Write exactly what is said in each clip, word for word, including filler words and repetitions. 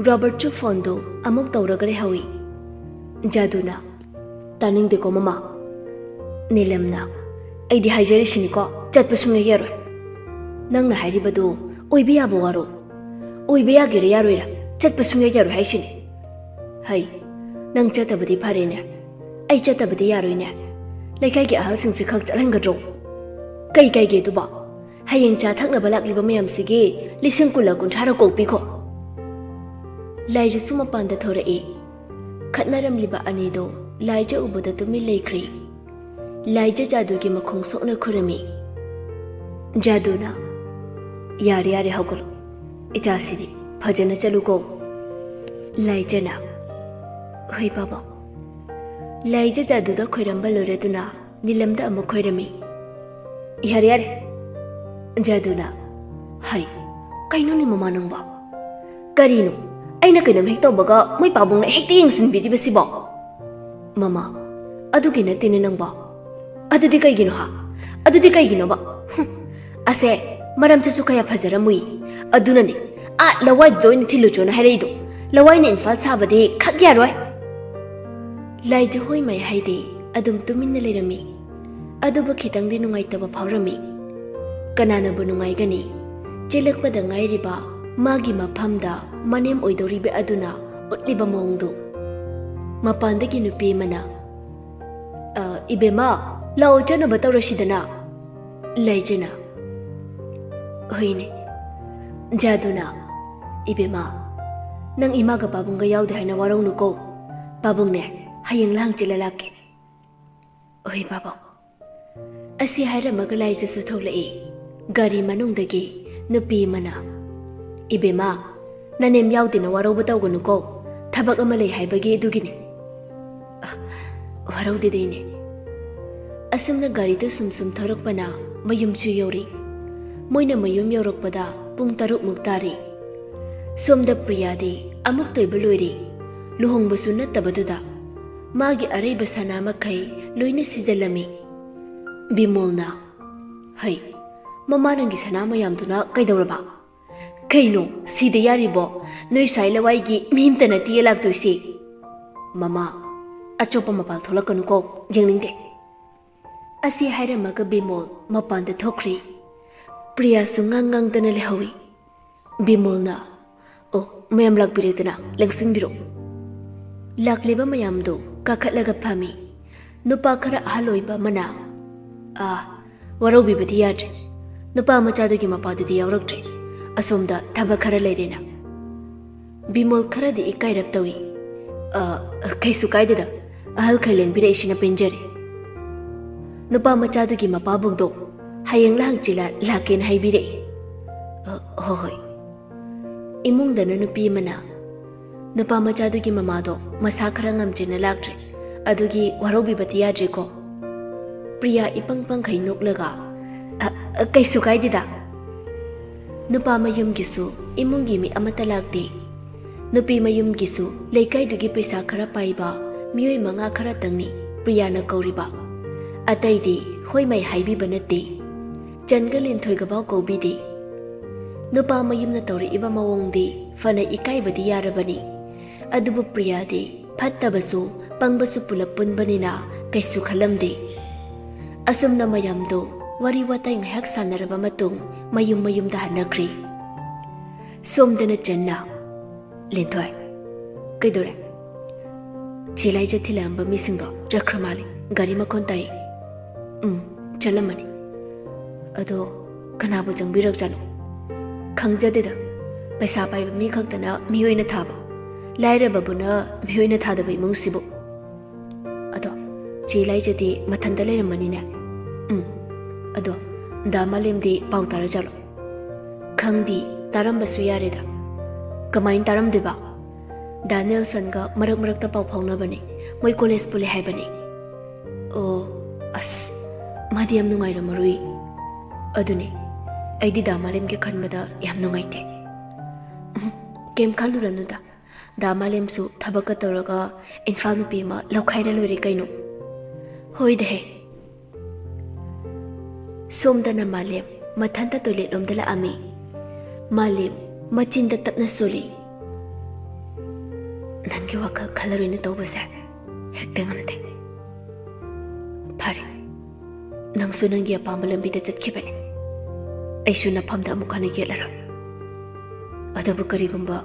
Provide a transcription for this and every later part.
ꯔꯣꯕꯔꯠꯁꯨ ꯐꯣꯟꯗꯨ ꯑꯃꯨꯛ ꯇꯧꯔꯒ ꯂꯩꯍꯧꯏ꯫ ꯖꯥꯗꯨꯅ, "ꯇꯥꯅꯤꯡꯗꯦꯀꯣ ꯃꯃꯥ?" ꯅꯤꯂꯝꯅ, "ꯑꯩꯗꯤ ꯍꯥꯏꯖꯔꯤꯁꯤꯅꯤꯀꯣ, ꯆꯠꯄ ꯁꯨꯡꯌꯥ ꯌꯥꯔꯣꯏ꯫ ꯅꯪꯅ ꯍꯥꯏꯔꯤꯕꯗꯨ ꯑꯣꯏꯕ ꯌꯥꯕ ꯋꯥꯔꯣ? ꯑꯣꯏꯕ ꯌꯥꯒꯦꯔꯥ ꯌꯥꯔꯣꯏꯔꯥ? ꯆꯠꯄ ꯁꯨꯡꯌꯥ ꯌꯥꯔꯣꯏ ꯍꯥꯏꯁꯤꯅꯤ꯫ ꯍꯩ, ꯅꯪ ꯆꯠꯇꯕꯗꯤ ꯐꯔꯦꯅꯦ꯫ ꯑꯩ ꯆꯠꯇꯕꯗꯤ ꯌꯥꯔꯣꯏꯅꯦ꯫ ꯂꯩꯀꯥꯏꯒꯤ ꯑꯍꯜꯁꯤꯡꯁꯦ ꯈꯛ ꯆꯠꯍꯟꯒꯗ꯭ꯔꯣ? ꯀꯩ ꯀꯥꯏꯒꯦ ꯑꯗꯨꯕꯣ? ꯍꯌꯦꯡ ꯆꯥ ꯊꯛꯅꯕ ꯂꯥꯛꯂꯤꯕ ꯃꯌꯥꯝꯁꯤꯒꯤ ꯂꯤꯁꯤꯡ ꯀꯨꯟꯂ ꯀꯨꯟꯊ꯭ꯔꯥꯔ ꯀꯣꯛꯄꯤꯈꯣ꯫" ꯂꯥꯏꯖꯁꯨ ꯃꯄꯥꯟꯗ ꯊꯣꯔꯛꯏ꯫ ꯈꯠꯅꯔꯝꯂꯤꯕ ꯑꯅꯤꯗꯣ ꯂꯥꯏꯖ ꯎꯕꯗ ꯇꯨꯃꯤꯟ ꯂꯩꯈ꯭ꯔꯦ꯫ ꯂꯥꯏꯖ ꯖꯥꯗꯨꯒꯤ ꯃꯈꯣꯡ ꯁꯣꯛꯅ ꯈꯨꯔꯝꯃꯤ꯫ ꯖꯥꯗꯨꯅ, "ꯌꯥꯔꯦ, ꯌꯥꯔꯦ, ꯍꯧꯒꯠꯂꯣ꯫ ꯏꯆꯥꯁꯤꯗꯤ ꯐꯖꯅ ꯆꯠꯂꯨꯀꯣ꯫" ꯂꯥꯏꯖꯅ, "ꯍꯣꯏ, ꯄꯥꯕꯨꯡ꯫" ꯂꯥꯏꯖ ꯖꯥꯗꯨꯗ ꯈꯣꯏꯔꯝꯕ ꯂꯣꯏꯔꯗꯨꯅ ꯅꯤꯂꯝꯗ ꯑꯃꯨꯛ ꯈꯣꯏꯔꯝꯃꯤ꯫ "ꯌꯥꯔꯦ, ꯌꯥꯔꯦ꯫" ꯖꯥꯗꯨꯅ, "ꯍꯩ, ꯀꯩꯅꯣꯅꯦ ꯃꯃꯥ ꯅꯪꯕꯣ? ꯀꯔꯤꯅꯣ? ꯑꯩꯅ ꯀꯩꯅꯣꯝ ꯍꯦꯛ ꯇꯧꯕꯒ ꯃꯣꯏ ꯄꯥꯕꯨꯡꯅ ꯍꯦꯛꯇ ꯌꯦꯡꯁꯤꯟꯕꯤꯔꯤꯕꯁꯤꯕꯣ?" "ꯃꯃꯥ, ꯑꯗꯨꯒꯤ ꯅꯠꯇꯦꯅꯦ ꯅꯪꯕꯣ꯫" "ꯑꯗꯨꯗꯤ ꯀꯩꯒꯤꯅꯣ ꯍꯥ? ꯑꯗꯨꯗꯤ ꯀꯩꯒꯤꯅꯣꯕ? ꯍꯨꯝ, ꯑꯁꯦ, ꯃꯔꯝꯁꯤꯁꯨ ꯀꯌꯥ ꯐꯖꯔꯝꯃꯣꯏ꯫ ꯑꯗꯨꯅꯅꯦ, ꯑꯥ ꯂꯋꯥꯏꯗꯨꯗ ꯑꯣꯏꯅ ꯊꯤꯜꯂꯨꯆꯣꯅ ꯍꯥꯏꯔꯛꯏꯗꯣ꯫ ꯂꯋꯥꯏꯅ ꯏꯝꯐꯥꯜ ꯁꯥꯕꯗꯤ ꯈꯛ ꯌꯥꯔꯣꯏ꯫" ꯂꯥꯏꯖ ꯍꯣꯏ ꯃꯥꯏ ꯍꯥꯏꯗꯦ, ꯑꯗꯨꯝ ꯇꯨꯃꯤꯟꯅ ꯂꯩꯔꯝꯃꯤ꯫ ꯑꯗꯨꯕꯨ ꯈꯤꯇꯪꯗꯤ ꯅꯨꯡꯉꯥꯏꯇꯕ ꯐꯥꯎꯔꯝꯃꯤ꯫ ꯀꯅꯥꯅꯕꯨ ꯅꯨꯡꯉꯥꯏꯒꯅꯤ? ꯆꯦꯜꯂꯛꯄꯗ ꯉꯥꯏꯔꯤꯕ ꯃꯥꯒꯤ ꯃꯐꯝꯗ ꯃꯅꯦꯝ ꯑꯣꯏꯗꯧꯔꯤꯕ ꯑꯗꯨꯅ ꯎꯠꯂꯤꯕ ꯃꯑꯣꯡꯗꯨ꯫ ꯃꯄꯥꯟꯗꯒꯤ ꯅꯨꯄꯤ ꯑꯃꯅ, "ꯑ, ꯏꯕꯦꯝꯃ, ꯂꯥꯛꯑꯣ, ꯆꯠꯅꯕ ꯇꯧꯔꯁꯤꯗꯅ꯫" ꯂꯥꯏꯖꯅ, "ꯍꯣꯏꯅꯦ꯫" ꯖꯥꯗꯨꯅ, "ꯏꯕꯦꯝꯃ, ꯅꯪ ꯏꯃꯥꯒ ꯄꯥꯕꯨꯡꯒ ꯌꯥꯎꯗꯦ ꯍꯥꯏꯅ ꯋꯥꯔꯧꯅꯨꯀꯣ꯫ ꯄꯥꯕꯨꯡꯅꯦ, ꯍꯌꯦꯡꯂ ꯍꯪꯆꯤꯠꯂ ꯂꯥꯛꯀꯦ꯫" "ꯍꯣꯏ, ꯄꯥꯕꯨꯡ꯫" ꯑꯁꯤ ꯍꯥꯏꯔꯝꯃꯒ ꯂꯥꯏꯖꯁꯨ ꯊꯣꯛꯂꯛꯏ꯫ ꯒꯥꯔꯤ ꯃꯅꯨꯡꯗꯒꯤ ꯅꯨꯄꯤ ꯑꯃꯅ, "ꯏꯕꯦꯝꯃ, ꯅꯅꯦꯝ ꯌꯥꯎꯗꯦꯅ ꯋꯥꯔꯧꯕ ꯇꯧꯒꯅꯨꯀꯣ, ꯊꯕꯛ ꯑꯃ ꯂꯩ ꯍꯥꯏꯕꯒꯤ ꯑꯗꯨꯒꯤꯅꯤ꯫" "ꯑ, ꯋꯥꯔꯧꯗꯦꯗ ꯏꯅꯦ꯫" ꯑꯁꯨꯝꯅ ꯒꯥꯔꯤꯗꯨ ꯁꯨꯝ ꯁꯨꯝ ꯊꯧꯔꯛꯄꯅ ꯃꯌꯨꯝꯁꯨ ꯌꯧꯔꯤ꯫ ꯃꯣꯏꯅ ꯃꯌꯨꯝ ꯌꯧꯔꯛꯄꯗ ꯄꯨꯡ ꯇꯔꯨꯛꯃꯨꯛ ꯇꯥꯔꯤ꯫ ꯁꯣꯝꯗ ꯄ꯭ꯔꯤꯌꯥꯗꯤ ꯑꯃꯨꯛ ꯇꯣꯏꯕ ꯂꯣꯏꯔꯤ꯫ ꯂꯨꯍꯣꯡꯕꯁꯨ ꯅꯠꯇꯕꯗꯨꯗ ꯃꯥꯒꯤ ꯑꯔꯩꯕ ꯁꯅꯥ ꯃꯈꯩ ꯂꯣꯏꯅ ꯁꯤꯖꯜꯂꯝꯃꯤ꯫ ꯕꯤꯃꯣꯜꯅ, "ꯍꯩ, ꯃꯃꯥ ꯅꯪꯒꯤ ꯁꯅꯥ ꯃꯌꯥꯝꯗꯨꯅ ꯀꯩꯗꯧꯔꯕ? "ꯀꯩꯅꯣ, ꯁꯤꯗ ꯌꯥꯔꯤꯕꯣ? ꯅꯣꯏ ꯁ꯭ꯋꯥꯏ ꯂꯋꯥꯏꯒꯤ ꯃꯤ ꯑꯝꯇ ꯅꯠꯇꯤꯌꯦ ꯂꯥꯛꯇꯣꯏꯁꯤ꯫ ꯃꯃꯥ, ꯑꯆꯣꯞꯄ ꯃꯄꯥꯜ ꯊꯣꯛꯂꯛꯀꯅꯨꯀꯣ, ꯌꯦꯡꯅꯤꯡꯗꯦ"꯫ ꯑꯁꯤ ꯍꯥꯏꯔꯝꯃꯒ ꯕꯤꯃꯣꯜ ꯃꯄꯥꯟꯗ ꯊꯣꯛꯈ꯭ꯔꯦ꯫ ꯄ꯭ꯔꯤꯌꯥꯁꯨ ꯉꯥꯡ ꯉꯥꯡꯗꯅ ꯂꯩꯍꯧꯏ꯫ ꯕꯤꯃꯣꯜꯅ, "ꯑꯣ, ꯃꯌꯥꯝ ꯂꯥꯛꯄꯤꯔꯦꯗꯅ, ꯂꯦꯡꯁꯤꯟꯕꯤꯔꯣ"꯫ ꯂꯥꯛꯂꯤꯕ ꯃꯌꯥꯝꯗꯨ ꯀꯥꯈꯠꯂꯒ ꯐꯝꯃꯤ꯫ ꯅꯨꯄꯥ ꯈꯔ ꯑꯍꯜ ꯑꯣꯏꯕ ꯑꯃꯅ, "ꯑꯥ, ꯋꯥꯔꯧꯕꯤꯕꯗꯤ ꯌꯥꯗ꯭ꯔꯦ꯫ ꯅꯨꯄꯥ ꯃꯆꯥꯗꯨꯒꯤ ꯃꯄꯥꯗꯨꯗꯤ ꯌꯥꯎꯔꯛꯇ꯭ꯔꯦ꯫ ꯑꯁꯣꯝꯗ ꯊꯕꯛ ꯈꯔ ꯂꯩꯔꯦꯅ"꯫ ꯕꯤꯃꯣꯜ ꯈꯔꯗꯤ ꯏꯀꯥꯏꯔꯞ ꯇꯧꯏ꯫ "ꯑ, ꯀꯩꯁꯨ ꯀꯥꯏꯗꯦꯗ, ꯑꯍꯜꯈꯩ ꯂꯦꯡꯕꯤꯔꯛꯏꯁꯤꯅ ꯄꯦꯟꯖꯔꯦ꯫ ꯅꯨꯄꯥ ꯃꯆꯥꯗꯨꯒꯤ ꯃꯄꯥꯕꯨꯡꯗꯣ ꯍꯌꯦꯡꯂ ꯍꯪꯆꯤꯠꯂ ꯂꯥꯛꯀꯦꯅ ꯍꯥꯏꯕꯤꯔꯛꯏ"꯫ "ꯑ, ꯍꯣꯏ, ꯍꯣꯏ"꯫ ꯏꯃꯨꯡꯗꯅ ꯅꯨꯄꯤ ꯑꯃꯅ, "ꯅꯨꯄꯥ ꯃꯆꯥꯗꯨꯒꯤ ꯃꯃꯥꯗꯣ ꯃꯁꯥ ꯈꯔ ꯉꯝꯗ꯭ꯔꯦꯅ ꯂꯥꯛꯇ꯭ꯔꯦ, ꯑꯗꯨꯒꯤ ꯋꯥꯔꯧꯕꯤꯕꯗꯤ ꯌꯥꯗ꯭ꯔꯦꯀꯣ"꯫ ꯄ꯭ꯔꯤꯌꯥ ꯏꯄꯪ ꯄꯪꯈꯩ ꯅꯣꯛꯂꯒ, "ꯑ, ꯑ, ꯀꯩꯁꯨ ꯀꯥꯏꯗꯦꯗ"꯫ ꯅꯨꯄꯥ ꯃꯌꯨꯝꯒꯤꯁꯨ ꯏꯃꯨꯡꯒꯤ ꯃꯤ ꯑꯃꯠꯇ ꯂꯥꯛꯇꯦ꯫ ꯅꯨꯄꯤ ꯃꯌꯨꯝꯒꯤꯁꯨ ꯂꯩꯀꯥꯏꯗꯨꯒꯤ ꯄꯩꯁꯥ ꯈꯔ ꯄꯥꯏꯕ ꯃꯤꯑꯣꯏ ꯃꯉꯥ ꯈꯔꯇꯪꯅꯤ ꯄ꯭ꯔꯤꯌꯥꯅ ꯀꯧꯔꯤꯕ꯫ ꯑꯇꯩꯗꯤ ꯍꯣꯏ ꯃꯥꯏ ꯍꯥꯏꯕꯤꯕ ꯅꯠꯇꯦ꯫ ꯆꯟꯒ ꯂꯤꯟꯊꯣꯏꯒꯐꯥꯎ ꯀꯧꯕꯤꯗꯦ꯫ ꯅꯨꯄꯥ ꯃꯌꯨꯝꯅ ꯇꯧꯔꯛꯏꯕ ꯃꯑꯣꯡꯗꯤ ꯐꯅ ꯏꯀꯥꯏꯕꯗꯤ ꯌꯥꯔꯕꯅꯤ, ꯑꯗꯨꯕꯨ ꯄ꯭ꯔꯤꯌꯥꯗꯤ ꯐꯠꯇꯕꯁꯨ ꯄꯪꯕꯁꯨ ꯄꯨꯂꯞ ꯄꯨꯟꯕꯅꯤꯅ ꯀꯩꯁꯨ ꯈꯜꯂꯝꯗꯦ꯫ ꯑꯁꯨꯝꯅ ꯃꯌꯥꯝꯗꯣ ꯋꯥꯔꯤ ꯋꯥꯇꯥꯏ ꯉꯥꯏꯍꯥꯛ ꯁꯥꯟꯅꯔꯕ ꯃꯇꯨꯡ ꯃꯌꯨꯝ ꯃꯌꯨꯝꯗ ꯍꯟꯅꯈ꯭ꯔꯦ꯫ ꯁꯣꯝꯗꯅ ꯆꯟꯅ, "ꯂꯤꯟꯊꯣꯏ, ꯀꯩꯗꯧꯔꯦ?" "ꯆꯦ ꯂꯥꯏꯖ ꯊꯤꯜꯂꯛꯑꯝꯕ ꯃꯤꯁꯤꯡꯗꯣ ꯆꯠꯈ꯭ꯔ ꯃꯥꯜꯂꯦ, ꯒꯥꯔꯤ ꯃꯈꯣꯟ ꯇꯥꯏ"꯫ "ꯎꯝ, ꯆꯠꯂꯝꯃꯅꯤ꯫ ꯑꯗꯣ ꯀꯅꯥꯕꯨ ꯆꯪꯕꯤꯔꯛꯖꯥꯠꯅꯣ?" "ꯈꯪꯖꯗꯦꯗ, ꯄꯩꯁꯥ ꯄꯥꯏꯕ ꯃꯤ ꯈꯛꯇꯅ ꯃꯤ ꯑꯣꯏꯅ ꯊꯥꯕ, ꯂꯥꯏꯔꯕꯕꯨꯅ ꯃꯤ ꯑꯣꯏꯅ ꯊꯥꯗꯕ ꯏꯃꯨꯡꯁꯤꯕꯨ꯫ ꯑꯗꯣ ꯆꯦ ꯂꯥꯏꯖꯗꯤ ꯃꯊꯟꯇ ꯂꯩꯔꯝꯃꯅꯤꯅꯦ"꯫ "ꯎꯝ, ꯑꯗꯣ ꯗꯥ ꯃꯥꯂꯦꯝꯗꯤ ꯄꯥꯎ ꯇꯥꯔꯖꯥꯠꯂꯣ?" "ꯈꯪꯗꯤ, ꯇꯥꯔꯝꯕꯁꯨ ꯌꯥꯔꯦꯗ"꯫ "ꯀꯃꯥꯏꯅ ꯇꯥꯔꯝꯗꯣꯏꯕ? ꯗꯥ ꯅꯦꯜꯁꯟꯒ ꯃꯔꯛ ꯃꯔꯛꯇ ꯄꯥꯎ ꯐꯥꯎꯅꯕꯅꯦ, ꯃꯣꯏ ꯀꯣꯂꯦꯖ ꯄꯨꯜꯂꯦ ꯍꯥꯏꯕꯅꯦ"꯫ "ꯑꯣ, ꯑꯁ, ꯃꯥꯗꯤ ꯌꯥꯝ ꯅꯨꯡꯉꯥꯏꯔꯝꯃꯔꯣꯏ"꯫ "ꯑꯗꯨꯅꯦ, ꯑꯩꯗꯤ ꯗꯥ ꯃꯥꯂꯦꯝꯒꯤ ꯈꯟꯕꯗ ꯌꯥꯝ ꯅꯨꯡꯉꯥꯏꯇꯦ"꯫ "ꯎꯝ, ꯀꯩꯝ ꯈꯜꯂꯨꯔꯅꯨꯗ, ꯗꯥ ꯃꯥꯂꯦꯝꯁꯨ ꯊꯕꯛꯀ ꯇꯧꯔꯒ ꯏꯝꯐꯥꯜ ꯅꯨꯄꯤ ꯑꯃ ꯂꯧꯈꯥꯏꯔ ꯂꯣꯏꯔꯦ ꯀꯩꯅꯣ"꯫ "ꯍꯣꯏꯗꯍꯦ"꯫ ꯁꯣꯝꯗꯅ ꯃꯥꯂꯦꯝ ꯃꯊꯟꯇ ꯇꯣꯏꯂꯦꯠ ꯂꯣꯝꯗ ꯂꯥꯛꯑꯝꯃꯤ꯫ ꯃꯥꯂꯦꯝ ꯃꯆꯤꯟꯗ ꯇꯞꯅ ꯁꯣꯜꯂꯤ꯫ "ꯅꯪꯒꯤ ꯋꯥꯈꯜ ꯈꯜꯂꯔꯣꯏꯅ ꯇꯧꯕꯁꯦ ꯍꯦꯛꯇ ꯉꯝꯗꯦ꯫ ꯐꯔꯦ, ꯅꯪꯁꯨ ꯅꯪꯒꯤ ꯑꯄꯥꯝꯕ ꯂꯝꯕꯤꯗ ꯆꯠꯈꯤꯕꯅꯤ꯫ ꯑꯩꯁꯨ ꯅꯐꯝꯗ ꯑꯃꯨꯛ ꯍꯟꯅ ꯌꯦꯠꯂꯔꯣꯏ꯫ ꯑꯗꯨꯕꯨ ꯀꯔꯤꯒꯨꯝꯕ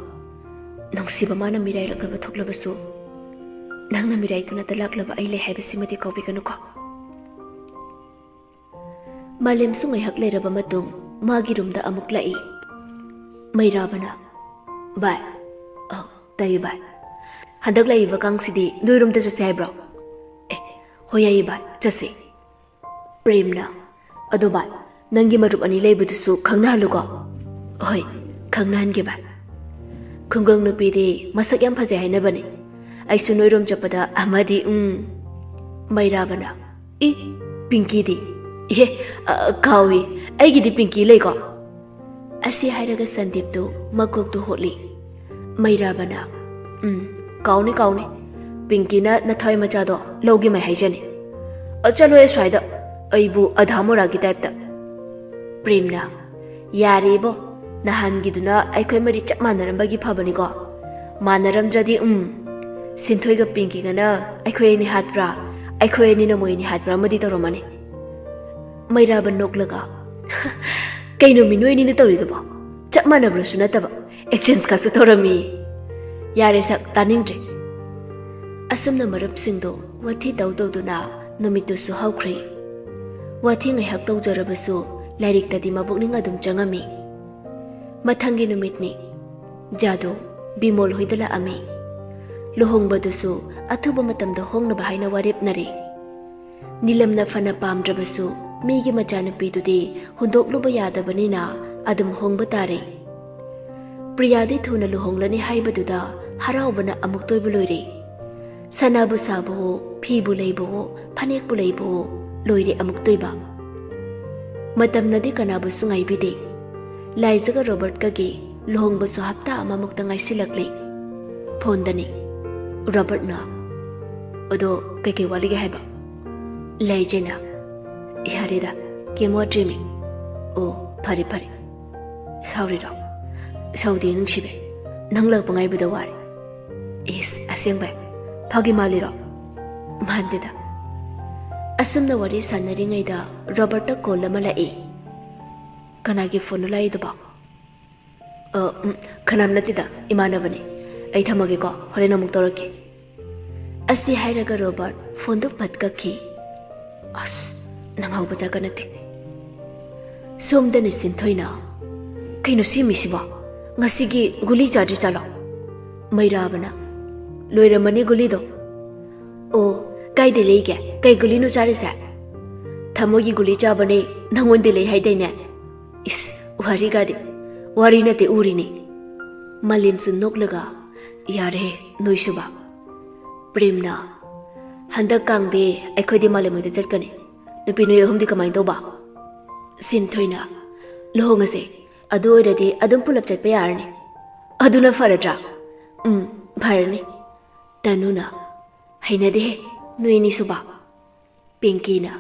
ꯅꯨꯡꯁꯤꯕ ꯃꯥꯅ ꯃꯤꯔꯥꯏꯔꯛꯂꯕ ꯊꯣꯛꯂꯕꯁꯨ, ꯅꯪꯅ ꯃꯤꯔꯥꯏ ꯇꯨꯅꯗ ꯂꯥꯛꯂꯕ ꯑꯩ ꯂꯩ ꯍꯥꯏꯕꯁꯤꯃꯗꯤ ꯀꯥꯎꯕꯤꯒꯅꯨꯀꯣ꯫" ꯃꯥꯂꯦꯝꯁꯨ ꯉꯥꯏꯍꯥꯛ ꯂꯩꯔꯕ ꯃꯇꯨꯡ ꯃꯥꯒꯤ ꯔꯨꯝꯗ ꯑꯃꯨꯛ ꯂꯥꯛꯏ꯫ ꯃꯩꯔꯥꯕꯅ, "ꯚꯥꯏ꯫" "ꯑ, ꯇꯥꯏꯌꯦ ꯚꯥꯏ꯫" "ꯍꯟꯗꯛ ꯂꯥꯛꯏꯕ ꯀꯥꯡꯁꯤꯗꯤ ꯅꯣꯏꯔꯣꯝꯗ ꯆꯠꯁꯦ ꯍꯥꯏꯕ꯭ꯔꯣ?" "ꯑꯦ, ꯍꯣꯏ ꯌꯥꯏꯌꯦ ꯚꯥꯏ, ꯆꯠꯁꯦ꯫" ꯄ꯭ꯔꯦꯝꯅ, "ꯑꯗꯣ ꯚꯥꯏ, ꯅꯪꯒꯤ ꯃꯔꯨꯞ ꯑꯅꯤ ꯂꯩꯕꯗꯨꯁꯨ ꯈꯪꯅꯍꯜꯂꯨꯀꯣ꯫" "ꯍꯣꯏ, ꯈꯪꯅꯍꯟꯒꯦ ꯚꯥꯏ꯫ ꯈꯨꯡꯒꯪ ꯅꯨꯄꯤꯗꯤ ꯃꯁꯛ ꯌꯥꯝ ꯐꯖꯩ ꯍꯥꯏꯅꯕꯅꯦ꯫ ꯑꯩꯁꯨ ꯅꯣꯏꯔꯣꯝ ꯆꯠꯄꯗ ꯑꯃꯗꯤ, ꯎꯝ꯫" ꯃꯩꯔꯥꯕꯅ, "ꯏ, ꯄꯤꯡꯀꯤꯗꯤ?" "ꯏꯍꯦ, ꯑ, ꯀꯥꯎꯏ, ꯑꯩꯒꯤꯗꯤ ꯄꯤꯡꯀꯤ ꯂꯩꯀꯣ꯫" ꯑꯁꯤ ꯍꯥꯏꯔꯒ ꯁꯟꯗꯤꯞꯇꯨ ꯃꯀꯣꯛꯇꯨ ꯍꯣꯠꯂꯤ꯫ ꯃꯩꯔꯥꯕꯅ, "ꯎꯝ, ꯀꯥꯎꯅꯤ, ꯀꯥꯎꯅꯤ꯫ ꯄꯤꯡꯀꯤꯅ ꯅꯊꯥꯏ ꯃꯆꯥꯗꯣ ꯂꯧꯒꯦ ꯃꯥꯏ ꯍꯥꯏꯖꯅꯤ꯫ ꯑ, ꯆꯠꯂꯣꯍꯦ ꯁ꯭ꯋꯥꯏꯗ, ꯑꯩꯕꯨ ꯑꯙꯥ ꯃꯣꯔꯥꯒꯤ ꯇꯥꯏꯞꯇ꯫" ꯄ꯭ꯔꯦꯝꯅ, "ꯌꯥꯔꯦꯕꯣ, ꯅꯍꯥꯟꯒꯤꯗꯨꯅ ꯑꯩꯈꯣꯏ ꯃꯔꯤ ꯆꯞ ꯃꯥꯟꯅꯔꯝꯕꯒꯤ ꯐꯕꯅꯤꯀꯣ꯫ ꯃꯥꯟꯅꯔꯝꯗ꯭ꯔꯗꯤ, ꯎꯝ, ꯁꯤꯟꯊꯣꯏꯒ ꯄꯤꯡꯀꯤꯒꯅ ꯑꯩꯈꯣꯏ ꯑꯅꯤ ꯍꯥꯠꯄ꯭ꯔꯥ, ꯑꯩꯈꯣꯏ ꯑꯅꯤꯅ ꯃꯣꯏ ꯑꯅꯤ ꯍꯥꯠꯄ꯭ꯔꯥ ꯑꯃꯗꯤ ꯇꯧꯔꯝꯃꯅꯤ꯫" ꯃꯩꯔꯥꯕ ꯅꯣꯛꯂꯒ, "ꯀꯩꯅꯣ ꯃꯤ ꯅꯣꯏ ꯑꯅꯤꯅ ꯇꯧꯔꯤꯗꯨꯕꯣ? ꯆꯞ ꯃꯥꯟꯅꯕ꯭ꯔꯁꯨ ꯅꯠꯇꯕ, ꯑꯦꯛꯆꯦꯟꯖꯀꯁꯨ ꯇꯧꯔꯝꯃꯤ꯫" "ꯌꯥꯔꯦ ꯁꯛ, ꯇꯥꯅꯤꯡꯗ꯭ꯔꯦ꯫" ꯑꯁꯨꯝꯅ ꯃꯔꯨꯞꯁꯤꯡꯗꯣ ꯋꯥꯊꯤ ꯇꯧ ꯇꯧꯗꯨꯅ ꯅꯨꯃꯤꯠꯇꯨꯁꯨ ꯍꯧꯈ꯭ꯔꯦ꯫ ꯋꯥꯊꯤ ꯉꯥꯏꯍꯥꯛ ꯇꯧꯖꯔꯕꯁꯨ ꯂꯥꯏꯔꯤꯛꯇꯗꯤ ꯃꯕꯨꯛꯅꯤꯡ ꯑꯗꯨꯝ ꯆꯪꯉꯝꯃꯤ꯫ ꯃꯊꯪꯒꯤ ꯅꯨꯃꯤꯠꯅꯤ꯫ ꯖꯥꯗꯨ ꯕꯤꯃꯣꯜ ꯍꯣꯏꯗ ꯂꯥꯛꯑꯝꯃꯤ꯫ ꯂꯨꯍꯣꯡꯕꯗꯨꯁꯨ ꯑꯊꯨꯕ ꯃꯇꯝꯗ ꯍꯣꯡꯅꯕ ꯍꯥꯏꯅ ꯋꯥꯔꯦꯞꯅꯔꯦ꯫ ꯅꯤꯂꯝꯅ ꯐꯅ ꯄꯥꯝꯗ꯭ꯔꯕꯁꯨ ꯃꯤꯒꯤ ꯃꯆꯥꯅꯨꯄꯤꯗꯨꯗꯤ ꯍꯨꯟꯗꯣꯛꯂꯨꯕ ꯌꯥꯗꯕꯅꯤꯅ ꯑꯗꯨꯝ ꯍꯣꯡꯕ ꯇꯥꯔꯦ꯫ ꯄ꯭ꯔꯤꯌꯥꯗꯤ ꯊꯨꯅ ꯂꯨꯍꯣꯡꯂꯅꯤ ꯍꯥꯏꯕꯗꯨꯗ ꯍꯔꯥꯎꯕꯅ ꯑꯃꯨꯛꯇꯣꯏꯕ ꯂꯣꯏꯔꯦ꯫ ꯁꯅꯥꯕꯨ ꯁꯥꯕꯋꯣ, ꯐꯤꯕꯨ ꯂꯩꯕꯋꯣ, ꯐꯅꯦꯛꯄꯨ ꯂꯩꯕꯋꯣ, ꯂꯣꯏꯔꯦ ꯑꯃꯨꯛꯇꯣꯏꯕ꯫ ꯃꯇꯝꯅꯗꯤ ꯀꯅꯥꯕꯨꯁꯨ ꯉꯥꯏꯕꯤꯗꯦ꯫ ꯂꯥꯏꯖꯒ ꯔꯣꯕꯔꯠꯀꯒꯤ ꯂꯨꯍꯣꯡꯕꯁꯨ ꯍꯞꯇꯥ ꯑꯃꯃꯨꯛꯇ ꯉꯥꯏꯁꯤꯜꯂꯛꯂꯦ꯫ ꯐꯣꯟꯗꯅꯤ꯫ ꯔꯣꯕꯔꯠꯅ, "ꯑꯗꯣ ꯀꯩꯀꯩ ꯋꯥꯠꯂꯤꯒꯦ ꯍꯥꯏꯕ?" ꯂꯥꯏꯖꯅ, "ꯌꯥꯔꯦꯗ, ꯀꯩꯝ ꯋꯥꯠꯇ꯭ꯔꯦꯃꯤ꯫" "ꯑꯣ, ꯐꯔꯦ ꯐꯔꯦ꯫ ꯁꯥꯎꯔꯤꯔꯣ?" ꯁꯧꯗꯦ ꯅꯨꯡꯁꯤꯕꯤ, ꯅꯪ ꯂꯥꯛꯄ ꯉꯥꯏꯕꯗ ꯋꯥꯔꯦ꯫ ꯏꯁ, ꯑꯁꯦꯡꯕꯩ? ꯐꯥꯒꯤ ꯃꯥꯜꯂꯤꯔꯣ? ꯃꯥꯟꯗꯦꯗ꯫ ꯑꯁꯨꯝꯅ ꯋꯥꯔꯤ ꯁꯥꯟꯅꯔꯤꯉꯩꯗ ꯔꯣꯕꯔꯠꯇ ꯀꯣꯜ ꯑꯃ ꯂꯥꯛꯏ꯫ ꯀꯅꯥꯒꯤ ꯐꯣꯟꯅꯣ ꯂꯥꯛꯏꯗꯨꯕꯣ? ꯑ, ꯎꯝ, ꯀꯅꯥꯝ ꯅꯠꯇꯦꯗ, ꯏꯃꯥꯟꯅꯕꯅꯦ꯫ ꯑꯩ ꯊꯝꯃꯒꯦꯀꯣ, ꯍꯣꯔꯦꯟ ꯑꯃꯨꯛ ꯇꯧꯔꯛꯀꯦ꯫ ꯑꯁꯤ ꯍꯥꯏꯔꯒ ꯔꯣꯕꯔꯠ ꯐꯣꯟꯗꯨ ꯐꯠ ꯀꯛꯈꯤ꯫ ꯑꯁ, ꯅꯪꯍꯧꯕ ꯖꯥꯠꯀ ꯅꯠꯇꯦ꯫ ꯁꯣꯝꯗꯅ ꯁꯤꯟꯊꯣꯏꯅ, "ꯀꯩꯅꯣ ꯁꯤ ꯃꯤꯁꯤꯕꯣ? ꯉꯁꯤꯒꯤ ꯒꯨꯂꯤ ꯆꯥꯗ꯭ꯔꯤ ꯆꯥꯂꯣ?" ꯃꯩꯔꯥꯕꯅ, "ꯂꯣꯏꯔꯝꯃꯅꯤ ꯒꯨꯂꯤꯗꯣ꯫ ꯑꯣ, ꯀꯥꯏꯗꯩ ꯂꯩꯒꯦ? ꯀꯩ ꯒꯨꯂꯤꯅꯣ ꯆꯥꯔꯤꯁꯦ?" "ꯊꯃꯣꯏꯒꯤ ꯒꯨꯂꯤ ꯆꯥꯕꯅꯦ, ꯅꯪꯉꯣꯟꯗ ꯂꯩ ꯍꯥꯏꯗꯥꯏꯅꯦ?" ꯏꯁ, ꯋꯥꯔꯤꯒꯗꯤ꯫ "ꯋꯥꯔꯤ ꯅꯠꯇꯦ, ꯎꯔꯤꯅꯤ꯫" ꯃꯥꯂꯦꯝꯁꯨ ꯅꯣꯛꯂꯒ, "ꯌꯥꯔꯦ, ꯅꯣꯏꯁꯨꯕ꯫" ꯄ꯭ꯔꯦꯝꯅ, "ꯍꯟꯗꯛ ꯀꯥꯡꯗꯤ ꯑꯩꯈꯣꯏꯗꯤ ꯃꯥꯂꯦꯝ ꯍꯣꯏꯗ ꯆꯠꯀꯅꯤ꯫ ꯅꯨꯄꯤ ꯅꯣꯏ ꯑꯍꯨꯝꯗꯤ ꯀꯃꯥꯏꯅ ꯇꯧꯕ?" ꯁꯤꯟꯊꯣꯏꯅ, "ꯂꯨꯍꯣꯡꯉꯁꯦ꯫ ꯑꯗꯨ ꯑꯣꯏꯔꯗꯤ ꯑꯗꯨꯝ ꯄꯨꯂꯞ ꯆꯠꯄ ꯌꯥꯔꯅꯤ꯫ ꯑꯗꯨꯅ ꯐꯔꯗ꯭ꯔꯥ?" "ꯎꯝ, ꯐꯔꯅꯤ꯫" ꯇꯅꯨꯅ, "ꯍꯩꯅꯗꯦꯍꯦ, ꯅꯣꯏ ꯑꯅꯤꯁꯨꯕ꯫" ꯄꯤꯡꯀꯤꯅ,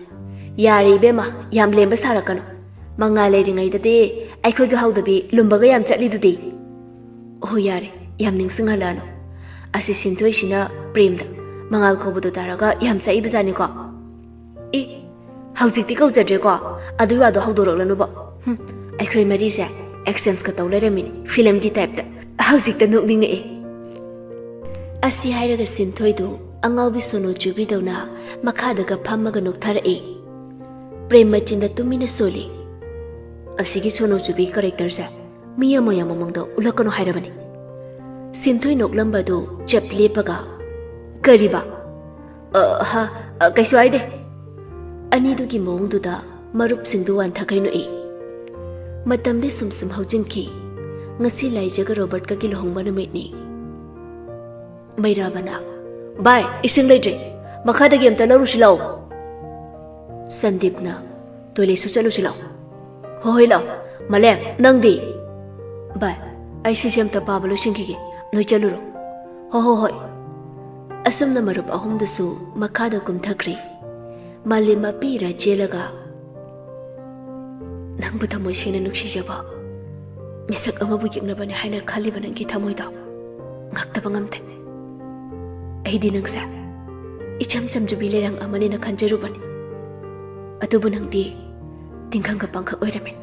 "ꯌꯥꯔꯦ ꯏꯕꯦꯝꯃ, ꯌꯥꯝ ꯂꯦꯝꯕ ꯁꯥꯔꯛꯀꯅꯨ꯫ ꯃꯉꯥꯜ ꯂꯩꯔꯤꯉꯩꯗꯗꯤ ꯑꯩꯈꯣꯏꯒ ꯍꯧꯗꯕꯤ ꯂꯨꯝꯕꯒ ꯌꯥꯝ ꯆꯠꯂꯤꯗꯨꯗꯤ꯫" "ꯑꯣ ꯌꯥꯔꯦ, ꯌꯥꯝ ꯅꯤꯡꯁꯤꯡꯍꯜꯂꯛꯑꯅꯨ꯫" ꯑꯁꯤ ꯁꯤꯟꯊꯣꯏꯁꯤꯅ ꯄ꯭ꯔꯦꯝꯗ, "ꯃꯉꯥꯜ ꯀꯧꯕꯗꯣ ꯇꯥꯔꯒ ꯌꯥꯝ ꯆꯥꯛꯏꯕꯖꯥꯠꯅꯤꯀꯣ꯫" "ꯑꯦ, ꯍꯧꯖꯤꯛꯇꯤ ꯀꯧꯖꯗ꯭ꯔꯦꯀꯣ, ꯑꯗꯨꯏ ꯋꯥꯗꯣ ꯍꯧꯗꯣꯔꯛꯂꯅꯨꯕ꯫ ꯍꯨꯝ, ꯑꯩꯈꯣꯏ ꯃꯔꯤꯁꯦ exchange ꯀ ꯇꯧ ꯂꯩꯔꯝꯃꯤꯅꯤ, film ꯒꯤ type ꯇ꯫ ꯍꯧꯖꯤꯛꯇ ꯅꯣꯛꯅꯤꯡꯉꯛꯑꯦ꯫" ꯑꯁꯤ ꯍꯥꯏꯔꯒ ꯁꯤꯟꯊꯣꯏꯗꯨ ꯑꯉꯥꯎꯕꯤ ꯁꯣꯅꯣ ꯆꯨꯕꯤꯗꯧꯅ ꯃꯈꯥꯗꯒ ꯐꯝꯃꯒ ꯅꯣꯛꯊꯔꯛꯏ꯫ ꯄ꯭ꯔꯦꯝ ꯃꯆꯤꯟꯗ ꯇꯨꯃꯤꯟꯅ ꯁꯣꯜꯂꯤ꯫ "ꯑꯁꯤꯒꯤ ꯁꯣꯅꯣ ꯆꯨꯕꯤꯒꯤ character ꯁꯦ ꯃꯤ ꯑꯃ ꯌꯥꯝ ꯃꯃꯥꯡꯗ ꯎꯠꯂꯛꯀꯅꯨ ꯍꯥꯏꯔꯕꯅꯤ꯫" ꯁꯤꯟꯊꯣꯏ ꯅꯣꯛꯂꯝꯕꯗꯨ ꯆꯞ ꯂꯦꯞꯄꯒ, "ꯀꯔꯤꯕ?" "ꯑ, ꯍ, ꯑ, ꯀꯩꯁꯨ ꯍꯥꯏꯗꯦ꯫" ꯑꯅꯤꯗꯨꯒꯤ ꯃꯑꯣꯡꯗꯨꯗ ꯃꯔꯨꯞꯁꯤꯡꯗꯨ ꯋꯥꯟꯊꯈꯩ ꯅꯣꯛꯏ꯫ ꯃꯇꯝꯗꯤ ꯁꯨꯝ ꯁꯨꯝ ꯍꯧꯖꯤꯟꯈꯤ꯫ ꯉꯁꯤ ꯂꯥꯏꯖꯒ ꯔꯣꯕꯔꯠꯀꯒꯤ ꯂꯨꯍꯣꯡꯕ ꯅꯨꯃꯤꯠꯅꯤ꯫ ꯃꯩꯔꯥꯕꯅ, "ꯚꯥꯏ, ꯏꯁꯤꯡ ꯂꯩꯇ꯭ꯔꯦ, ꯃꯈꯥꯗꯒꯤ ꯑꯝꯇ ꯂꯧꯔꯨꯁꯤ ꯂꯥꯛꯑꯣ꯫" ꯁꯟꯗꯤꯞꯅ, "Toilet ꯁꯨ ꯆꯠꯂꯨꯁꯤ ꯂꯥꯛꯑꯣ꯫" "ꯍꯣ ꯍꯣꯏ ꯂꯥꯛꯑꯣ꯫ ꯃꯥꯂꯦꯝ, ꯅꯪꯗꯤ?" "ꯚꯥꯏ, ꯑꯩ ꯁꯤꯁꯦ ꯑꯝꯇ ꯄꯥꯕ ꯂꯣꯏꯁꯤꯟꯈꯤꯒꯦ, ꯅꯣꯏ ꯆꯠꯂꯨꯔꯣ꯫" "ꯍꯣ ꯍꯣ ꯍꯣꯏ꯫" ꯑꯁꯨꯝꯅ ꯃꯔꯨꯞ ꯑꯍꯨꯝꯗꯨꯁꯨ ꯃꯈꯥꯗ ꯀꯨꯝꯊꯈ꯭ꯔꯦ꯫ ꯃꯥꯂꯦꯝ ꯃꯄꯤ ꯏꯔꯥ ꯆꯦꯜꯂꯒ, "ꯅꯪꯕꯨ ꯊꯃꯣꯏ ꯁꯦꯡꯅ ꯅꯨꯡꯁꯤꯖꯕ ꯃꯤꯁꯛ ꯑꯃꯕꯨ ꯌꯦꯛꯅꯕꯅꯤ ꯍꯥꯏꯅ ꯈꯜꯂꯤꯕ ꯅꯪꯒꯤ ꯊꯃꯣꯏꯗꯣ ꯉꯛꯇꯕ ꯉꯝꯗꯦ꯫ ꯑꯩꯗꯤ ꯅꯪꯁꯦ ꯏꯆꯝ ꯆꯝꯖꯕꯤ ꯂꯩꯔꯥꯡ ꯑꯃꯅꯦꯅ ꯈꯟꯖꯔꯨꯕꯅꯤ꯫ ꯑꯗꯨꯕꯨ ꯅꯪꯗꯤ ꯇꯤꯡꯈꯪꯒ ꯄꯥꯡꯈꯛ ꯑꯣꯏꯔꯝꯃꯤ꯫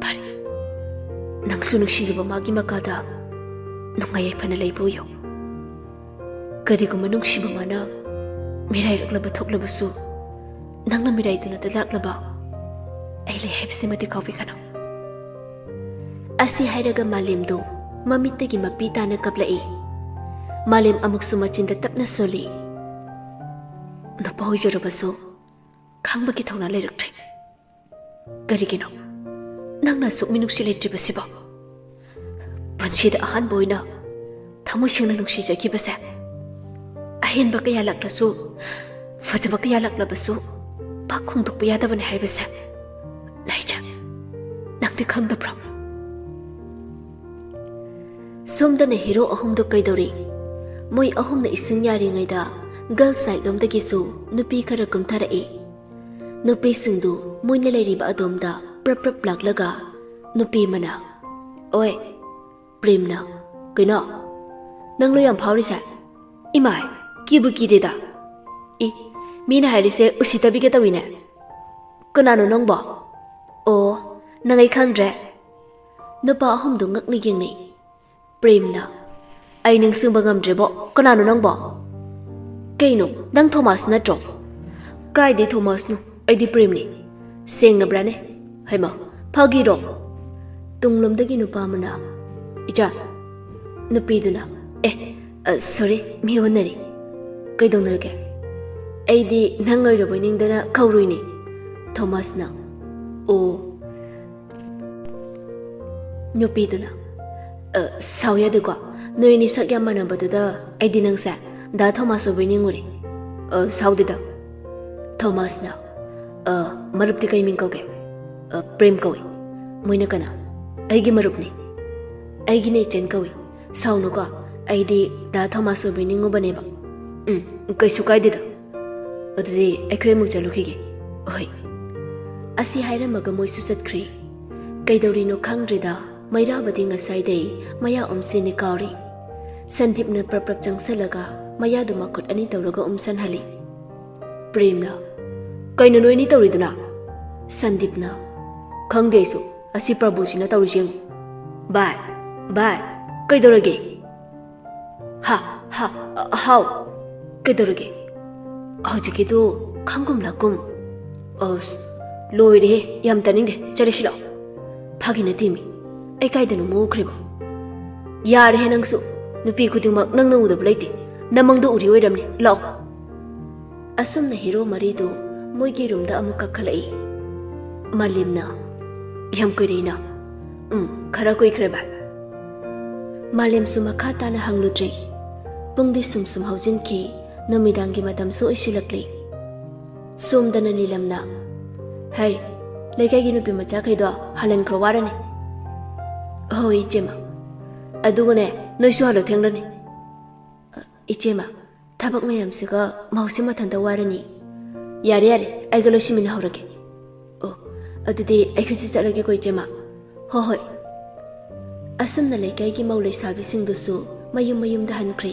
ꯐꯔꯦ, ꯅꯪꯁꯨ ꯅꯨꯡꯁꯤꯔꯕ ꯃꯥꯒꯤ ꯃꯀꯥꯗ ꯅꯨꯡꯉꯥꯏ ꯌꯥꯏꯐꯅ ꯂꯩꯕ ꯑꯣꯏꯌꯨ꯫ ꯀꯔꯤꯒꯨꯝꯕ ꯅꯨꯡꯁꯤꯕ ꯃꯥꯅ ꯃꯤꯔꯥꯏꯔꯛꯂꯕ ꯊꯣꯛꯂꯕꯁꯨ, ꯅꯪꯅ ꯃꯤꯔꯥꯏꯗꯨꯅꯇ ꯂꯥꯛꯂꯕ ꯑꯩ ꯂꯩ ꯍꯥꯏꯕꯁꯤꯃꯗꯤ ꯀꯥꯎꯕꯤꯒꯅꯨ꯫ ꯑꯁꯤ ꯍꯥꯏꯔꯒ ꯃꯥꯂꯦꯝꯗꯨ ꯃꯃꯤꯠꯇꯒꯤ ꯃꯄꯤ ꯇꯥꯅ ꯀꯞꯂꯛꯏ꯫ ꯃꯥꯂꯦꯝ ꯑꯃꯨꯛꯁꯨ ꯃꯆꯤꯟꯗ ꯇꯞꯅ ꯁꯣꯜꯂꯤ꯫ ꯅꯨꯄꯥ ꯑꯣꯏꯖꯔꯕꯁꯨ ꯈꯪꯕꯒꯤ ꯊꯧꯅꯥ ꯂꯩꯔꯛꯇ꯭ꯔꯦ꯫ ꯀꯔꯤꯒꯤꯅꯣ ꯅꯪꯅ ꯑꯁꯨꯛ ꯃꯤꯅꯨꯡꯁꯤ ꯂꯩꯇ꯭ꯔꯤꯕꯁꯤꯕꯣ? ꯄꯨꯟꯁꯤꯗ ꯑꯍꯥꯟꯕ ꯑꯣꯏꯅ ꯊꯃꯣꯏ ꯁꯦꯡꯅ ꯅꯨꯡꯁꯤꯖꯈꯤꯕꯁꯦ, ꯑꯍꯦꯟꯕ ꯀꯌꯥ ꯂꯥꯛꯂꯁꯨ, ꯐꯖꯕ ꯀꯌꯥ ꯂꯥꯛꯂꯕꯁꯨ ꯄꯥꯛ ꯍꯣꯡꯗꯣꯛꯄ ꯌꯥꯗꯕꯅꯤ ꯍꯥꯏꯕꯁꯦ ꯂꯥꯏꯖ, ꯅꯪꯗꯤ ꯈꯪꯗꯕ꯭ꯔꯣ? ꯁꯣꯝꯗꯅ ꯍꯤꯔꯣ ꯑꯍꯨꯝꯗꯣ ꯀꯩꯗꯧꯔꯤ? ꯃꯣꯏ ꯑꯍꯨꯝꯅ ꯏꯁꯤꯡ ꯌꯥꯔꯤꯉꯩꯗ ꯒꯔꯜ ꯁꯥꯏꯠ ꯂꯣꯝꯗꯒꯤꯁꯨ ꯅꯨꯄꯤ ꯈꯔ ꯀꯨꯝꯊꯔꯛꯏ꯫ ꯅꯨꯄꯤꯁꯤꯡꯗꯨ ꯃꯣꯏꯅ ꯂꯩꯔꯤꯕ ꯑꯗꯣꯝꯗ ꯄ꯭ꯔꯞ ꯄ꯭ꯔꯞ ꯂꯥꯛꯂꯒ ꯅꯨꯄꯤ ꯑꯃꯅ, "ꯑꯣꯏ, ꯄ꯭ꯔꯦꯝꯅ, ꯀꯩꯅꯣ? ꯅꯪ ꯂꯣꯏ ꯌꯥꯝ ꯐꯥꯎꯔꯤꯁꯦ? ꯏꯃꯥꯏ, ꯀꯤꯕꯨ ꯀꯤꯔꯦꯗ꯫ ꯏ, ꯃꯤꯅ ꯍꯥꯏꯔꯤꯁꯦ ꯎꯁꯤꯠꯇꯕꯤꯒ ꯇꯧꯏꯅꯦ꯫ ꯀꯅꯥꯅꯣ ꯅꯪꯕꯣ? ꯑꯣ, ꯅꯪ ꯑꯩ ꯈꯪꯗ꯭ꯔꯦ?" ꯅꯨꯄꯥ ꯑꯍꯨꯝꯗꯨ ꯉꯛꯅ ꯌꯦꯡꯅꯩ꯫ ꯄ꯭ꯔꯦꯝꯅ, "ꯑꯩ ꯅꯤꯡꯁꯤꯡꯕ ꯉꯝꯗ꯭ꯔꯦꯕꯣ, ꯀꯅꯥꯅꯣ ꯅꯪꯕꯣ?" "ꯀꯩꯅꯣ, ꯅꯪ ꯊꯣꯃꯥꯁ ꯅꯠꯇ꯭ꯔꯣ?" "ꯀꯥꯏꯗꯩ ꯊꯣꯃꯥꯁꯅꯣ? ꯑꯩꯗꯤ ꯄ꯭ꯔꯦꯝꯅꯤ꯫ ꯁꯦꯡꯉꯕ꯭ꯔꯥꯅꯦ? ꯍꯩꯃꯥ, ꯐꯥꯒꯤꯔꯣ?" ꯇꯨꯡꯂꯣꯝꯗꯒꯤ ꯅꯨꯄꯥ ꯑꯃꯅ, "ꯏꯆꯥ," ꯅꯨꯄꯤꯗꯨꯅ, "ꯑꯦ, ꯑ, ꯁꯣꯔꯤ, ꯃꯤ ꯑꯣꯟꯅꯔꯦ꯫ ꯀꯩꯗꯧꯅꯔꯒꯦ? ꯑꯩꯗꯤ ꯅꯪ ꯑꯣꯏꯔꯕꯣꯏ ꯅꯤꯡꯗꯅ ꯀꯧꯔꯨꯏꯅꯦ꯫" ꯊꯣꯃꯥꯁꯅ, "ꯑꯣ꯫" ꯅꯨꯄꯤꯗꯨꯅ, "ꯑ, ꯁꯥꯎ ꯌꯥꯗꯦꯀꯣ꯫ ꯅꯣꯏ ꯑꯅꯤ ꯁꯛ ꯌꯥꯝ ꯃꯥꯟꯅꯕꯗꯨꯗ ꯑꯩꯗꯤ ꯅꯪꯁꯦ ꯗꯥ ꯊꯣꯃꯥꯁ ꯑꯣꯏꯕꯣꯏ ꯅꯤꯡꯉꯨꯔꯦ꯫ ꯑ, ꯁꯥꯎꯗꯦꯗ꯫" ꯊꯣꯃꯥꯁꯅ, "ꯑ, ꯃꯔꯨꯞꯇꯤ ꯀꯩ ꯃꯤꯡ ꯀꯧꯒꯦ?" "ꯑ, ꯄ꯭ꯔꯦꯝ ꯀꯧꯏ꯫" "ꯃꯣꯏꯅ ꯀꯅꯥ?" "ꯑꯩꯒꯤ ꯃꯔꯨꯞꯅꯤ꯫" "ꯑꯩꯒꯤꯅ ꯏꯆꯟ ꯀꯧꯏ꯫ ꯁꯥꯎꯅꯨꯀꯣ, ꯑꯩꯗꯤ ꯗꯥ ꯊꯣꯃꯥꯁ ꯑꯣꯏꯕꯣꯏ ꯅꯤꯡꯉꯨꯕꯅꯦꯕ꯫" "ꯎꯝ, ꯀꯩꯁꯨ ꯀꯥꯏꯗꯦꯗ꯫ ꯑꯗꯨꯗꯤ ꯑꯩꯈꯣꯏ ꯑꯃꯨꯛ ꯆꯠꯂꯨꯈꯤꯒꯦ꯫" "ꯍꯣꯏ꯫" ꯑꯁꯤ ꯍꯥꯏꯔꯝꯃꯒ ꯃꯣꯏꯁꯨ ꯆꯠꯈ꯭ꯔꯦ꯫ ꯀꯩꯗꯧꯔꯤꯅꯣ ꯈꯪꯗ꯭ꯔꯤꯗ, ꯃꯩꯔꯥꯕꯗꯤ ꯉꯁꯥꯏꯗꯩ ꯃꯌꯥ ꯎꯝꯁꯤꯟꯅꯤ ꯀꯥꯎꯔꯤ꯫ ꯁꯟꯗꯤꯞꯅ ꯄ꯭ꯔꯞ ꯄ꯭ꯔꯞ ꯆꯪꯁꯜꯂꯒ ꯃꯌꯥꯗꯨ ꯃꯈꯨꯠ ꯑꯅꯤ ꯇꯧꯔꯒ ꯎꯝꯁꯟꯍꯜꯂꯤ꯫ ꯄ꯭ꯔꯦꯝꯅ, "ꯀꯩꯅꯣ ꯅꯣꯏꯅꯤ ꯇꯧꯔꯤꯗꯨꯅ?" ꯁꯟꯗꯤꯞꯅ, "ꯈꯪꯗꯦ ꯑꯩꯁꯨ, ꯑꯁꯤ ꯄ꯭ꯔꯚꯨꯁꯤꯅ ꯇꯧꯔꯤꯁꯤ ꯌꯦꯡꯉꯨ꯫ ꯚꯥꯏ, ꯚꯥꯏ, ꯀꯩꯗꯧꯔꯒꯦ?" "ꯍꯥ, ꯍꯥ, ꯑ, ꯍꯥꯎ, ꯀꯩꯗꯧꯔꯒꯦ?" "ꯍꯧꯖꯤꯛꯀꯤꯗꯨ ꯈꯪꯒꯨꯝ ꯂꯥꯛꯀꯨꯝ꯫" "ꯑꯁ, ꯂꯣꯏꯔꯦꯍꯦ, ꯌꯥꯝ ꯇꯥꯅꯤꯡꯗꯦ, ꯆꯠꯂꯁꯤ ꯂꯥꯛꯑꯣ꯫ ꯐꯥꯒꯤ ꯅꯠꯇꯦꯃꯤ, ꯑꯩ ꯀꯥꯏꯗꯅꯣ ꯃꯨꯈ꯭ꯔꯦꯕ꯫" "ꯌꯥꯔꯦꯍꯦ ꯅꯪꯁꯨ, ꯅꯨꯄꯤ ꯈꯨꯗꯤꯡꯃꯛ ꯅꯪꯅ ꯎꯗꯕ ꯂꯩꯇꯦ, ꯅꯃꯪꯗ ꯎꯔꯤ ꯑꯣꯏꯔꯝꯅꯤ, ꯂꯥꯛꯑꯣ꯫" ꯑꯁꯨꯝꯅ ꯍꯤꯔꯣ ꯃꯔꯤꯗꯨ ꯃꯣꯏꯒꯤ ꯔꯨꯝꯗ ꯑꯃꯨꯛ ꯀꯥꯈꯠꯂꯛꯏ꯫ ꯃꯥꯂꯦꯝꯅ, "ꯌꯥꯝ ꯀꯨꯏꯔꯦꯅ?" "ꯎꯝ, ꯈꯔ ꯀꯨꯏꯈ꯭ꯔꯦ ꯚꯥꯏ꯫" ꯃꯥꯂꯦꯝꯁꯨ ꯃꯈꯥ ꯇꯥꯅ ꯍꯪꯂꯨꯗ꯭ꯔꯦ꯫ ꯄꯨꯡꯗꯤ ꯁꯨꯝ ꯁꯨꯝ ꯍꯧꯖꯤꯟꯈꯤ, ꯅꯨꯃꯤꯗꯥꯡꯒꯤ ꯃꯇꯝꯁꯨ ꯑꯣꯏꯁꯤꯜꯂꯛꯂꯤ꯫ ꯁꯣꯝꯗꯅ ꯅꯤꯂꯝꯅ, "ꯍꯩ, ꯂꯩꯀꯥꯏꯒꯤ ꯅꯨꯄꯤ ꯃꯆꯥꯈꯩꯗꯣ ꯍꯜꯍꯟꯈ꯭ꯔꯣ, ꯋꯥꯔꯅꯤ꯫" "ꯍꯣꯏ ꯏꯆꯦꯃ, ꯑꯗꯨꯒꯅꯦ, ꯅꯣꯏꯁꯨ ꯍꯜꯂꯣ, ꯊꯦꯡꯂꯅꯤ꯫" "ꯏꯆꯦꯃ, ꯊꯕꯛ ꯃꯌꯥꯝꯁꯤꯒ ꯃꯧꯁꯤ ꯃꯊꯟꯇ ꯋꯥꯔꯅꯤ꯫" "ꯌꯥꯔꯦ, ꯌꯥꯔꯦ, ꯑꯩꯒ ꯂꯣꯏꯁꯤꯟꯃꯤꯟꯅꯍꯧꯔꯒꯦ꯫" "ꯑꯣ, ꯑꯗꯨꯗꯤ ꯑꯩꯈꯣꯏꯁꯨ ꯆꯠꯂꯒꯦꯀꯣ, ꯏꯆꯦꯃ꯫" "ꯍꯣ, ꯍꯣꯏ꯫" ꯑꯁꯨꯝꯅ ꯂꯩꯀꯥꯏꯒꯤ ꯃꯧ ꯂꯩꯁꯥꯕꯤꯁꯤꯡꯗꯨꯁꯨ ꯃꯌꯨꯝ ꯃꯌꯨꯝꯗ ꯍꯟꯈ꯭ꯔꯦ꯫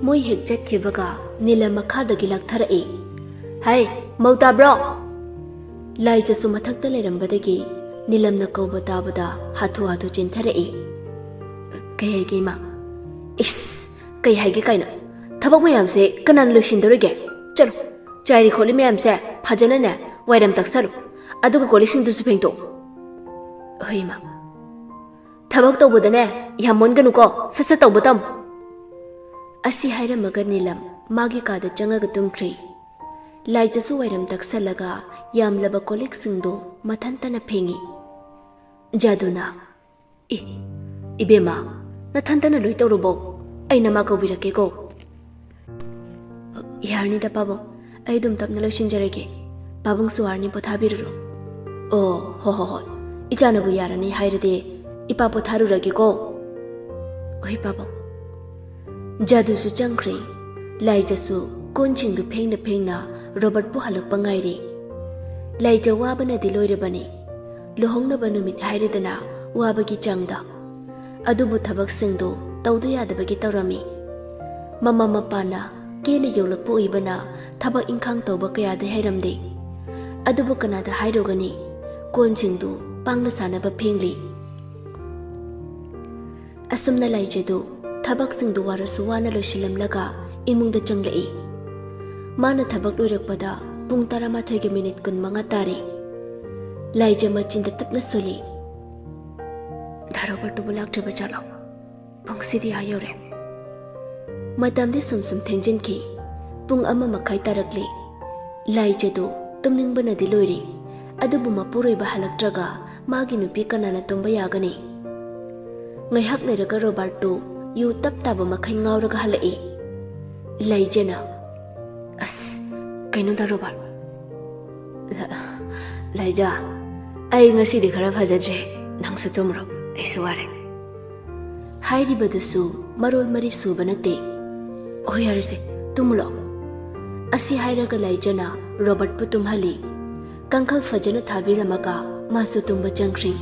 ꯃꯣꯏ ꯍꯦꯛ ꯆꯠꯈꯤꯕꯒ ꯅꯤꯂꯝ ꯃꯈꯥꯗꯒꯤ ꯂꯥꯛꯊꯔꯛꯏ꯫ "ꯍꯩ, ꯃꯧ ꯇꯥꯕ꯭ꯔꯣ?" ꯂꯥꯏꯖꯁꯨ ꯃꯊꯛꯇ ꯂꯩꯔꯝꯕꯗꯒꯤ ꯅꯤꯂꯝꯅ ꯀꯧꯕ ꯇꯥꯕꯗ ꯍꯥꯊꯨ ꯍꯥꯊꯨ ꯆꯦꯟꯊꯔꯛꯏ꯫ "ꯀꯩ ꯍꯥꯏꯒꯦ, ꯏꯃꯥ?" "ꯏꯁ, ꯀꯩ ꯍꯥꯏꯒꯦ ꯀꯥꯏꯅ? ꯊꯕꯛ ꯃꯌꯥꯝꯁꯦ ꯀꯅꯥꯅ ꯂꯣꯏꯁꯤꯟꯗꯧꯔꯤꯒꯦ? ꯆꯠꯂꯣ, ꯆꯥꯏꯔꯤ ꯈꯣꯠꯂꯤ ꯃꯌꯥꯝꯁꯦ ꯐꯖꯅꯅꯦ ꯋꯥꯏꯔꯝ ꯇꯛꯁꯜꯂꯨ, ꯑꯗꯨꯒ ꯀꯣꯜ ꯂꯤꯛꯁꯤꯡꯗꯨꯁꯨ ꯐꯦꯡꯗꯣꯛꯎ꯫" "ꯍꯣꯏ, ꯏꯃꯥ꯫" "ꯊꯕꯛ ꯇꯧꯕꯗꯅꯦ ꯌꯥꯝ ꯃꯣꯟꯒꯅꯨꯀꯣ, ꯁꯠ ꯁꯠ ꯇꯧꯕ ꯇꯝꯃꯨ꯫" ꯑꯁꯤ ꯍꯥꯏꯔꯝꯃꯒ ꯅꯤꯂꯝ ꯃꯥꯒꯤ ꯀꯥꯗ ꯆꯪꯉꯒ ꯇꯨꯝꯈ꯭ꯔꯦ꯫ ꯂꯥꯏꯖꯁꯨ ꯋꯥꯏꯔꯝ ꯇꯛꯁꯜꯂꯒ ꯌꯥꯝꯂꯕ ꯀꯣꯜ ꯂꯤꯛꯁꯤꯡꯗꯣ ꯃꯊꯟꯇꯅ ꯐꯦꯡꯉꯤ꯫ ꯖꯥꯗꯨꯅ, "ꯑꯦ, ꯏꯕꯦꯝꯃ, ꯅꯊꯟꯇꯅ ꯂꯣꯏ ꯇꯧꯔꯨꯕꯣ? ꯑꯩ ꯅꯃꯥ ꯀꯧꯕꯤꯔꯛꯀꯦꯀꯣ꯫" "ꯌꯥꯔꯅꯤꯗ ꯄꯥꯕꯨꯡ, ꯑꯩ ꯑꯗꯨꯝ ꯇꯞꯅ ꯂꯣꯏꯁꯤꯟꯖꯔꯒꯦ꯫ ꯄꯥꯕꯨꯡꯁꯨ ꯋꯥꯔꯅꯤ, ꯄꯣꯊꯥꯕꯤꯔꯨꯔꯣ꯫" "ꯑꯣ, ꯍꯣ, ꯍꯣ, ꯍꯣꯏ꯫ ꯏꯆꯥꯅꯕꯨ ꯌꯥꯔꯅꯤ ꯍꯥꯏꯔꯗꯤ ꯏꯄꯥ ꯄꯣꯊꯥꯔꯨꯔꯒꯦꯀꯣ꯫" "ꯍꯣꯏ ꯄꯥꯕꯨꯡ꯫" ꯖꯥꯗꯨꯁꯨ ꯆꯪꯈ꯭ꯔꯦ꯫ ꯂꯥꯏꯖꯁꯨ ꯀꯣꯟꯁꯤꯡꯗꯨ ꯐꯦꯡꯅ ꯐꯦꯡꯅ ꯔꯣꯕꯔꯠꯄꯨ ꯍꯜꯂꯛꯄ ꯉꯥꯏꯔꯤ꯫ ꯂꯥꯏꯖ ꯋꯥꯕꯅꯗꯤ ꯂꯣꯏꯔꯕꯅꯤ꯫ ꯂꯨꯍꯣꯡꯅꯕ ꯅꯨꯃꯤꯠ ꯍꯥꯏꯔꯦꯗꯅ, ꯋꯥꯕꯒꯤ ꯆꯥꯡꯗ꯫ ꯑꯗꯨꯕꯨ ꯊꯕꯛꯁꯤꯡꯗꯨ ꯇꯧꯗ ꯌꯥꯗꯕꯒꯤ ꯇꯧꯔꯝꯃꯤ꯫ ꯃꯃꯥ ꯃꯄꯥꯅ ꯀꯦꯅ ꯌꯣꯛꯂꯛꯄ ꯑꯣꯏꯕꯅ ꯊꯕꯛ ꯏꯪꯈꯥꯡ ꯇꯧꯕ ꯀꯌꯥꯗꯤ ꯍꯩꯔꯝꯗꯦ꯫ ꯑꯗꯨꯕꯨ ꯀꯅꯥꯗ ꯍꯥꯏꯔꯨꯒꯅꯤ? ꯀꯣꯟꯁꯤꯡꯗꯨ ꯄꯥꯡꯅ ꯁꯥꯟꯅꯕ ꯐꯦꯡꯂꯤ꯫ ꯑꯁꯨꯝꯅ ꯂꯥꯏꯖꯗꯨ ꯊꯕꯛꯁꯤꯡꯗꯨ ꯋꯥꯔꯁꯨ ꯋꯥꯅ ꯂꯣꯏꯁꯤꯜꯂꯝꯂꯒ ꯏꯃꯨꯡꯗ ꯆꯪꯂꯛꯏ꯫ ꯃꯥꯅ ꯊꯕꯛ ꯂꯣꯏꯔꯛꯄꯗ ꯄꯨꯡ ꯇꯔꯥꯃꯥꯊꯣꯏꯒꯤ ꯃꯤꯅꯤꯠ ꯀꯨꯟꯃꯉꯥ ꯇꯥꯔꯦ꯫ ꯂꯥꯏꯖ ꯃꯆꯤꯟꯗ ꯇꯞꯅ ꯁꯣꯜꯂꯤ꯫ "ꯗꯥ ꯔꯣꯕꯔꯠꯇꯨꯕꯨ ꯂꯥꯛꯇ꯭ꯔꯤꯕ ꯖꯥꯠꯂꯣ? ꯄꯨꯡꯁꯤꯗꯤ ꯑꯥ ꯌꯧꯔꯦ꯫" ꯃꯇꯝꯗꯤ ꯁꯨꯝ ꯁꯨꯝ ꯊꯦꯡꯖꯤꯟꯈꯤ꯫ ꯄꯨꯡ ꯑꯃ ꯃꯈꯥꯏ ꯇꯥꯔꯛꯂꯦ꯫ ꯂꯥꯏꯖꯗꯨ ꯇꯨꯝꯅꯤꯡꯕꯅꯗꯤ ꯂꯣꯏꯔꯦ꯫ ꯑꯗꯨꯕꯨ ꯃꯄꯨꯔꯣꯏꯕ ꯍꯜꯂꯛꯇ꯭ꯔꯒ ꯃꯥꯒꯤ ꯅꯨꯄꯤ ꯀꯅꯥꯅ ꯇꯨꯝꯕ ꯌꯥꯒꯅꯤ? ꯉꯥꯏꯍꯥꯛ ꯂꯩꯔꯒ ꯔꯣꯕꯥꯔꯠꯇꯨ ꯌꯨ ꯇꯞ ꯇꯥꯕ ꯃꯈꯩ ꯉꯥꯎꯔꯒ ꯍꯜꯂꯛꯏ꯫ ꯂꯥꯏꯖꯅ, "ꯑꯁ, ꯀꯩꯅꯣ ꯗꯥ ꯔꯣꯕꯥꯔꯠ?" "ꯂ-, ꯂꯥꯏꯖ, ꯑꯩ ꯉꯁꯤꯗꯤ ꯈꯔ ꯐꯖꯗ꯭ꯔꯦ꯫ ꯅꯪꯁꯨ ꯇꯨꯝꯃꯨꯔꯣ, ꯑꯩꯁꯨ ꯋꯥꯔꯦ꯫" ꯍꯥꯏꯔꯤꯕꯗꯨꯁꯨ ꯃꯔꯣꯜ ꯃꯔꯤ ꯁꯨꯕ ꯅꯠꯇꯦ꯫ "ꯍꯣꯏ, ꯌꯥꯔꯦꯁꯦ, ꯇꯨꯝꯃꯨ ꯂꯥꯛꯑꯣ꯫" ꯑꯁꯤ ꯍꯥꯏꯔꯒ ꯂꯥꯏꯖꯅ ꯔꯣꯕꯥꯔꯠꯄꯨ ꯇꯨꯝꯍꯜꯂꯤ꯫ ꯀꯥꯡꯈꯜ ꯐꯖꯅ ꯊꯥꯕꯤꯔꯝꯃꯒ ꯃꯥꯁꯨ ꯇꯨꯝꯕ ꯆꯪꯈ꯭ꯔꯤ꯫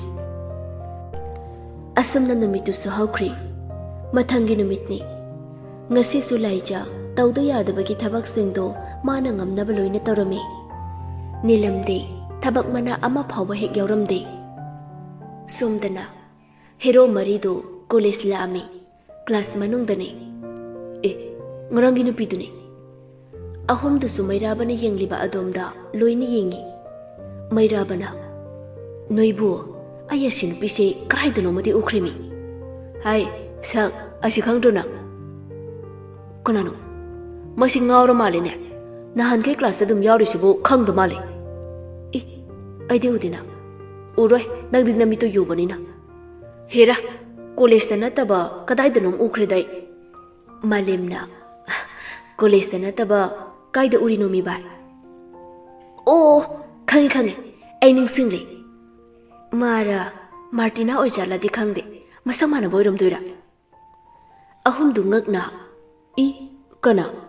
ꯑꯁꯨꯝꯅ ꯅꯨꯃꯤꯠꯇꯨꯁꯨ ꯍꯧꯈ꯭ꯔꯤ꯫ ꯃꯊꯪꯒꯤ ꯅꯨꯃꯤꯠꯅꯤ꯫ ꯉꯁꯤꯁꯨ ꯂꯥꯏꯖ ꯇꯧꯗ ꯌꯥꯗꯕꯒꯤ ꯊꯕꯛꯁꯤꯡꯗꯣ ꯃꯥꯅ ꯉꯝꯅꯕ ꯂꯣꯏꯅ ꯇꯧꯔꯝꯃꯤ꯫ ꯅꯤꯂꯝꯗꯤ ꯊꯕꯛ ꯃꯅꯥ ꯑꯃ ꯐꯥꯎꯕ ꯍꯦꯛ ꯌꯥꯎꯔꯝꯗꯦ꯫ ꯁꯣꯝꯗꯅ ꯍꯦꯔꯣ ꯃꯔꯤꯗꯨ ꯀꯣꯂꯦꯖ ꯂꯥꯛꯑꯝꯃꯤ꯫ ꯀ꯭ꯂꯥꯁ ꯃꯅꯨꯡꯗꯅꯤ꯫ "ꯑꯦ, ꯉꯔꯥꯡꯒꯤ ꯅꯨꯄꯤꯗꯨꯅꯤ꯫" ꯑꯍꯨꯝꯗꯨꯁꯨ ꯃꯩꯔꯥꯕꯅ ꯌꯦꯡꯂꯤꯕ ꯑꯗꯣꯝꯗ ꯂꯣꯏꯅ ꯌꯦꯡꯉꯤ꯫ ꯃꯩꯔꯥꯕꯅ, "ꯅꯣꯏꯕꯨ, ꯑꯩ ꯑꯁꯤ ꯅꯨꯄꯤꯁꯦ ꯀꯗꯥꯏꯗꯅꯣꯃꯗꯤ ꯎꯈ꯭ꯔꯦꯃꯤ꯫" "ꯍꯥꯏ, ꯁꯛ, ꯑꯁꯤ ꯈꯪꯗ꯭ꯔꯣ ꯅꯪ?" "ꯀꯅꯥꯅꯣ? ꯃꯁꯤ ꯉꯥꯎꯔ ꯃꯥꯜꯂꯦꯅꯦ꯫ ꯅꯍꯥꯟꯈꯩ ꯀ꯭ꯂꯥꯁꯇ ꯑꯗꯨꯝ ꯌꯥꯎꯔꯤꯁꯤꯕꯨ ꯈꯪꯗ ꯃꯥꯜꯂꯦ꯫" "ꯑꯦ, ꯑꯩꯗꯤ ꯎꯗꯦꯅ꯫" "ꯎꯔꯣꯏ, ꯅꯪꯗꯤ ꯅꯃꯤꯠꯇꯣ ꯌꯨꯕꯅꯤꯅ꯫" "ꯍꯦꯔꯥ, ꯀꯣꯂꯦꯖꯇ ꯅꯠꯇꯕ ꯀꯗꯥꯏꯗꯅꯣꯝ ꯎꯈ꯭ꯔꯦꯗꯥꯏ?" ꯃꯥꯂꯦꯝꯅ, "ꯀꯣꯂꯦꯖꯇ ꯅꯠꯇꯕ ꯀꯥꯏꯗ ꯎꯔꯤꯅꯣꯃꯤ ꯚꯥꯏ?" "ꯑꯣ, ꯈꯪꯉꯦ, ꯈꯪꯉꯦ, ꯑꯩ ꯅꯤꯡꯁꯤꯡꯂꯦ꯫ ꯃꯥꯔꯥ ꯃꯥꯔꯇꯤꯅꯥ ꯑꯣꯏꯖꯥꯠꯂꯗꯤ ꯈꯪꯗꯦ, ꯃꯁꯛ ꯃꯥꯟꯅꯕ ꯑꯣꯏꯔꯝꯗꯣꯏꯔꯥ?" ꯑꯍꯨꯝꯗꯨ ꯉꯛꯅ, "ꯏ, ꯀꯅꯥ?"